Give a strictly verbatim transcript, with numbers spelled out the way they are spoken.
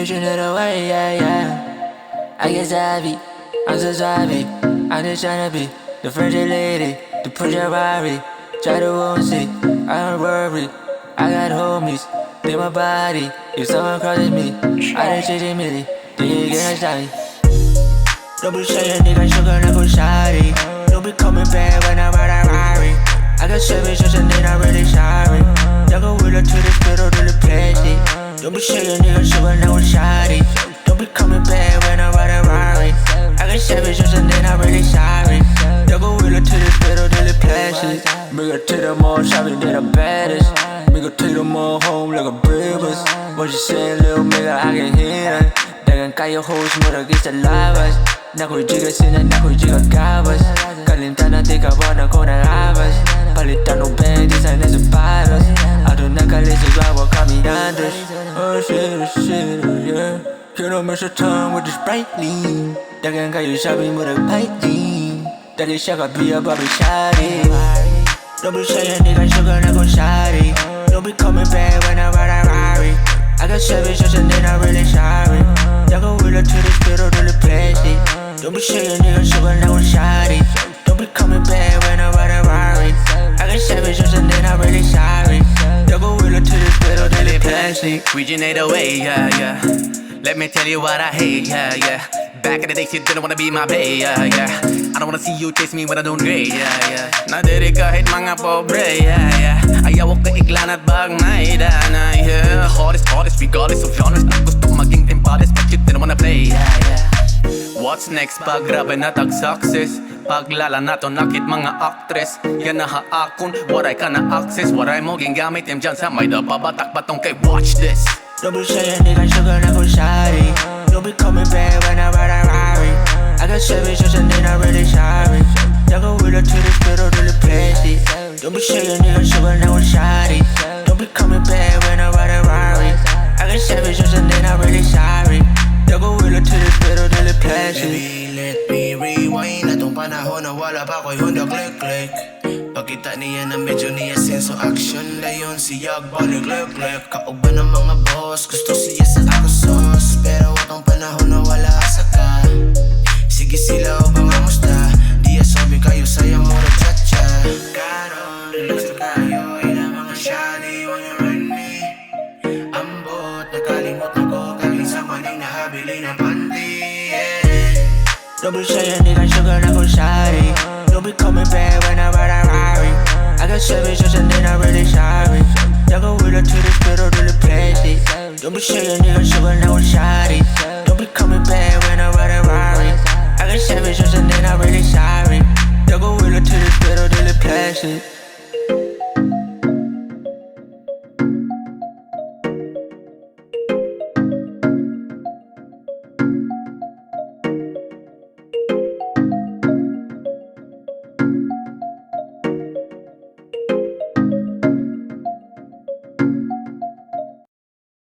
Pushing it away, yeah, yeah. I get savvy, I'm so savvy. I'm just tryna be the friendly lady, the pretty Rari. Try to won't see, I don't worry. I got homies, they my body. If someone crosses me, I don't treat me. They get savvy. Don't be saying nigga sugar na ko shawty. Don't be coming back when I ride a Rari. I got seven shots and then I'm really sorry. Don't go with her to the spirit of the plastic. Don't be saying nigga sugar na ko shawty. Don't be coming back when I ride a Rari. I got seven shots and then I'm really sorry. Don't go with her to the spirit of the plastic. Mira, tira mo, sabi nila beres. Mira, tira mo, home like a Bribas. What you saying, little nigga, I can hear it. Dagan kayo hoes, mura gisa labas. Nakoy jiga sina, nakoy jiga gabas. Kalimtan na di ka ba na ko nalabas. Palitan o bang, di sa na sapatos. Ado na kalisi, gawa kami dandos. Oh shit, oh shit, oh yeah. Kill them, miss a time with the sprite lean. Dagan kayo sabi, mura fighting. Dali siya ka biya, babi, shawty. Don't be saying nigga sugar na ko shawty. Don't be coming back when I ride a Rari. I got seven shots and then I'm really sorry. Don't go with her to the spirit of the plastic. Don't be saying nigga sugar na ko shawty. Don't be coming back when I ride a Rari. I got seven shots and then I'm really sorry. Don't go with her to the spirit of the plastic. We just need a way, yeah, yeah. Let me tell you what I hate, yeah, yeah. Back in the days, you didn't wanna be my bae, yeah, yeah. I don't wanna see you chase me when I don't grade, yeah, yeah. Na diri kahit mga pobre, yeah, yeah. Ayaw ko kaiklan at bag na idana, yeah. The hottest, hottest, regardless of genres. At gusto maging team fathers, but you didn't wanna play, yeah, yeah. What's next? Pag grabe na tag success. Paglala naton nakit mga actress. Yana ha akon, waray ka na access. Waray mo gingamit im dyan sa may da pabatak batong kay watch this. Don't be saying nigga sugar na ko shawty. Don't be coming back when I ride a Rari. I got seven shots and then I'm really sorry. Don't go with her to the spirit of the plastic. Don't be saying nigga sugar na ko shawty. Don't be coming back when I ride a Rari. I got seven shots and then I'm really sorry. Don't go with her to the spirit of the plastic. Baby, let me rewind. Atong panahon na wala pa ko'y Honda Click Click. Pakita niya na medyo niya senso action. Layon siya balik lek lek. Kauban ng mga boss, gusto siya sa ako sauce. Pero atong panahon na wala sa ka. Sige sila o mga musta. Di asobi kayo saya mura cha-cha. Karon, relax na kayo, ina mga shawty, wanna run me. Ambot, nakalimot na ko, galing sa maning nahabilin na panty, yeah. Don't be saying nigga sugar na ko shawty. Don't be coming back when I ride a Rari. I got seven shots and then I'm really sorry. Don't go with her to the spirit of the plastic. Don't be saying nigga sugar na ko shawty. Don't be coming back when I ride a Rari. I got seven shots and then I'm really sorry. Don't go with her to the spirit of the plastic.